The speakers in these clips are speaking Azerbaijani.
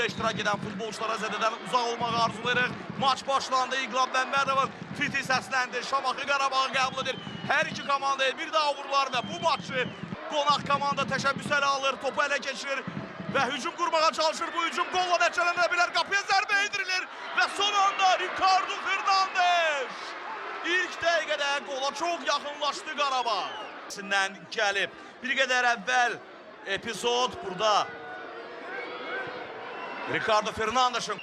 Oyunda iştirak edən futbolçulara zədədən uzaq olmağı arzulayırıq. Maç başlandı. İnqilab Məmmədovun fiti səsləndi. Şamaxı Qarabağı qəbul edir. Hər iki komandaya bir daha uğurlar və bu maçı qonaq komanda təşəbbüs ələ alır, topu ələ keçirir və hücum qurmağa çalışır. Bu hücum qolla nəticələnə bilər. Qapıya zərbə endirilir və son anda Ricardo Fernandes ilk dəqiqədə qola çox yaxınlaşdı Qarabağ. Gəlib. Bir qədər əvvəl epizod burada Ricardo Fernandes'in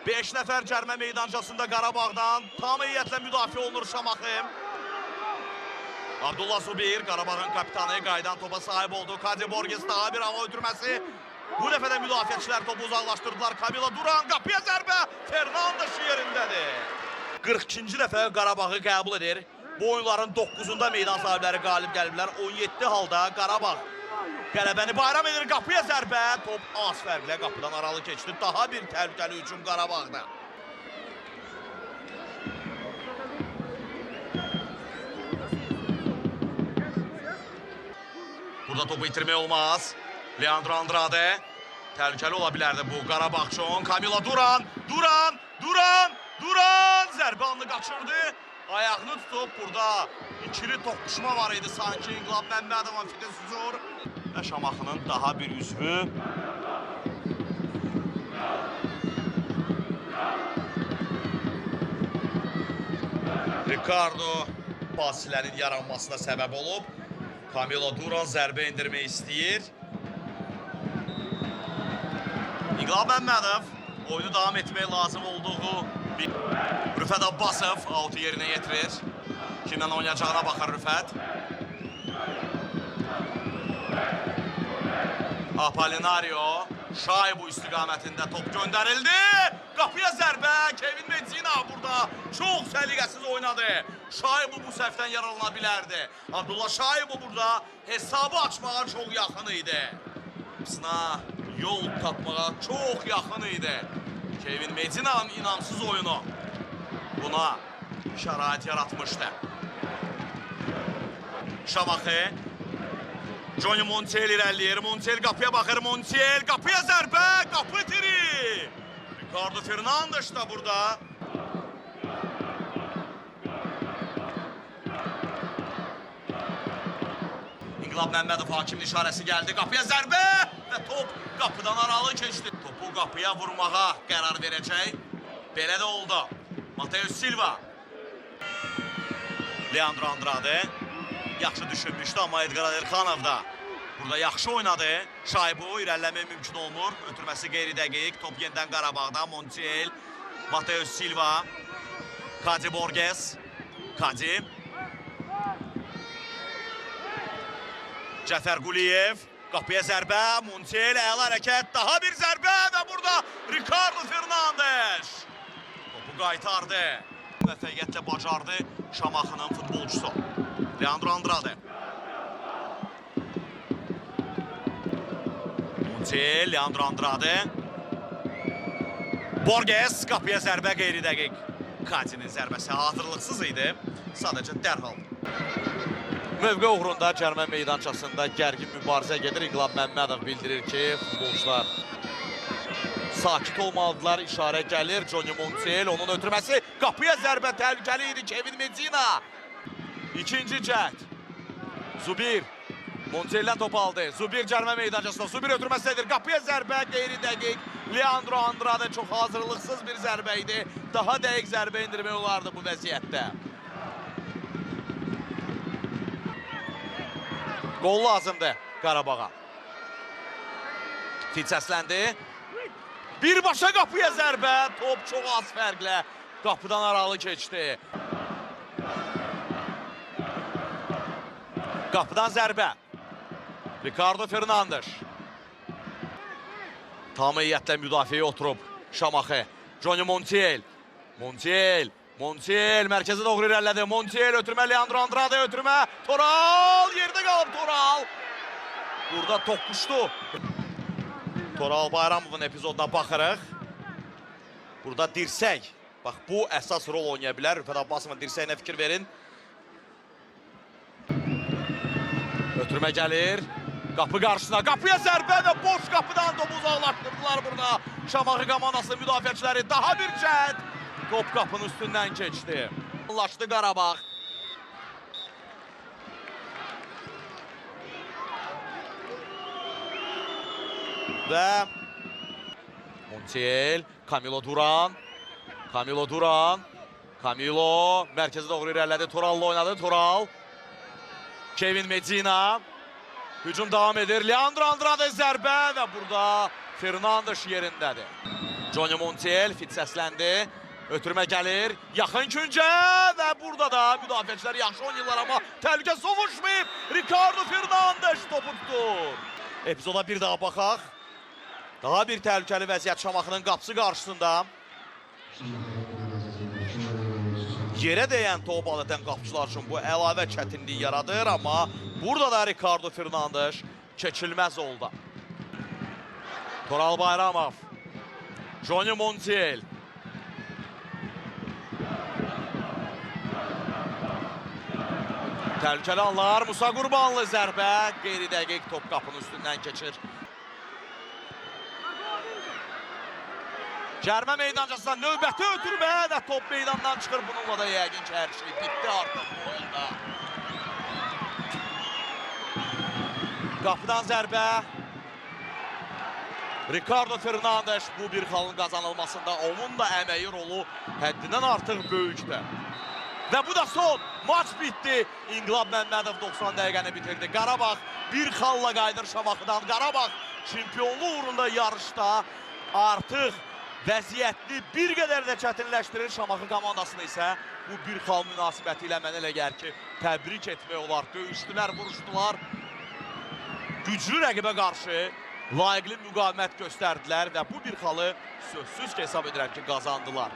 5 nəfər cərmə meydançasında Qarabağdan tam heyətlə müdafiə olunur Şamaxı. Abdullah Zubir, Qarabağın kapitanı, qayıdan topa sahib oldu. Kadi Borges daha bir hava ötürməsi. Bu dəfə də müdafiəçilər topu uzaqlaşdırdılar. Camilo Duran qapıya zərbə. Fernandes yerindədir. 42-ci dəfə Qarabağı qəbul edir. Bu oyunların 9-unda meydan sahibləri qalib gəliblər. 17 halda Qarabağ qələbəni bayram edir. Qapıya zərbə. Top az fərqlə qapıdan aralı keçdi. Daha bir təhlükəli hücum Qarabağda. Burada topu itirmək olmaz. Leandro Andrade. Təhlükəli ola bilərdi bu Qarabağ üçün. Camilo Duran. Duran. Duran. Duran. Zərbə anını qaçırdı. Ayağını tutub burada ikili toqquşma var idi sanki. İnqilab Məmmədovun fiti süzür. Və Şamaxının daha bir üzvü. Ricardo fasilənin yaranmasına səbəb olub. Camilo Duran zərbə endirmək istəyir. İnqilab Məmmədov oyunu davam etmək lazım olduğu bir... Rüfət Abbasov autu yerinə yetirir. Kimdən oynayacağına baxar Rüfət. Apolinario Şaybu istiqamətində top göndərildi. Qapıya zərbə. Kevin Medina burada çox səliqəsiz oynadı. Şaybu bu səhvdən yararlana bilərdi. Abdullah Şaybu burada hesabı açmağa çox yaxın idi. Qapısına yol tapmağa çox yaxın idi. Kevin Medina'nın inamsız oyunu buna şərait yaratmışdı. Şamaxı. Johnny Montiel irəliləyir. Montiel qapıya baxır. Montiel qapıya zərbə. Qapı tiri. Ricardo Fernandes da burada. İnqilab Məmmədov hakimin işarəsi gəldi. Qapıya zərbə və top qapıdan aralı keçdi. Topu qapıya vurmağa qərar verəcək. Belə də oldu. Mateus Silva. Leandro Andrade. Yaxşı düşünmüşdü, amma Edgar Adelxanov da burada yaxşı oynadı. Şaybu irəliləmək mümkün olmur. Ötürməsi qeyri-dəqiq. Top yenidən Qarabağda. Montiel, Mateus Silva, Kadi Borges. Kadi. Cəfər Quliyev. Qapıya zərbə. Montiel əla hərəkət. Daha bir zərbə və burada Ricardo Fernandes. Topu qaytardı. Müvəffəqiyyətlə bacardı Şamaxının futbolçusu. Leandro Andrade. Montiel, Leandro Andrade. Borges qapıya zərbə qeyri-dəqiq. Kadinin zərbəsi hazırlıqsız idi. Sadəcə dərhal. Mövqe uğrunda cərmə meydançasında gərgin mübarizə gedir. İnqilab Məmmədov bildirir ki, futbolçular sakit olmalıdırlar. İşarə gəlir. Johnny Montiel onun ötürməsi. Qapıya zərbə təhlükəli idi. Kevin Medina. İkinci cəhd. Zubir. Montiel'den top aldı. Zubir cərmə meydançasında. Zubir ötürməsi edir. Qapıya zərbə qeyri-dəqiq. Leandro Andrade çox hazırlıqsız bir zərbə idi. Daha dəqiq zərbə endirmək olardı bu vəziyyətdə. Qol lazımdır Qarabağa. Fit səsləndi. Birbaşa qapıya zərbə. Top çox az fərqlə qapıdan aralı keçdi. Qapıdan zərbə. Ricardo Fernandes. Tam heyətlə müdafiəyə oturub Şamaxı. Johnny Montiel. Montiel. Montiel mərkəzə doğru irəlilədi. Montiel ötürmə, Leandro Andrade ötürmə. Toral yerdə qalıb Toral. Burada toqquşdu. Toral Bayramovun epizoduna baxırıq. Burada dirsək. Bax bu əsas rol oynaya bilər. Rüfət Abbasovun dirsəyinə fikir verin. Ötürmə gəlir. Qapı qarşısına, qapıya zərbə və boş qapıdan topu uzaqlaşdırdılar burada. Şamaxı komandası müdafiəçiləri daha bir cəhd. Top qapının üstündən keçdi. Laşdı Qarabağ. Və Montiel, Camilo Duran. Camilo Duran. Camilo mərkəzə doğru irəlilədi. Toral'la oynadı. Toral. Kevin Medina. Hücum davam edir. Leandro Andrade zərbə və burada Fernandes yerindədir. Johnny Montiel fit səsləndi. Ötürmə gəlir. Yaxın küncə və burada da müdafiəçilər yaxşı oynayırlar amma təhlükə sovuşmayıb. Ricardo Fernandes topu tutur. Epizoda bir daha baxaq. Daha bir təhlükəli vəziyyət Şamaxının qapısı qarşısında. Yerə dəyən top adətən qapıçılar üçün bu əlavə çətinlik yaradır, amma burada da Ricardo Fernandes keçilməz oldu. Toral Bayramov, Johnny Montiel. Təhlükəli anlar, Musa Qurbanlı zərbə, qeyri-dəqiq top qapının üstündən keçir. Cərmə meydançasından növbəti ötürmə və top meydandan çıxır. Bununla da yəqin ki, hər şey bitdi artıq bu oyunda. Qapıdan zərbə. Ricardo Fernandes bu bir xalın qazanılmasında onun da əməyi rolu həddindən artıq böyükdür. Və bu da son. Maç bitdi. İnqilab Məmmədov 90 dəqiqəni bitirdi. Qarabağ bir xalla qayıdır Şamaxıdan. Qarabağ çempionluq uğrunda yarışda artıq vəziyyətini bir qədər də çətinləşdirir. Şamaxı komandasını isə bu bir xal münasibəti ilə mənə elə gəlir ki, təbrik etmək olar. Döyüşdülər, vuruşdular. Güclü rəqibə qarşı layiqli müqavimət göstərdilər və bu bir xalı sözsüz ki, hesab edirəm ki, qazandılar.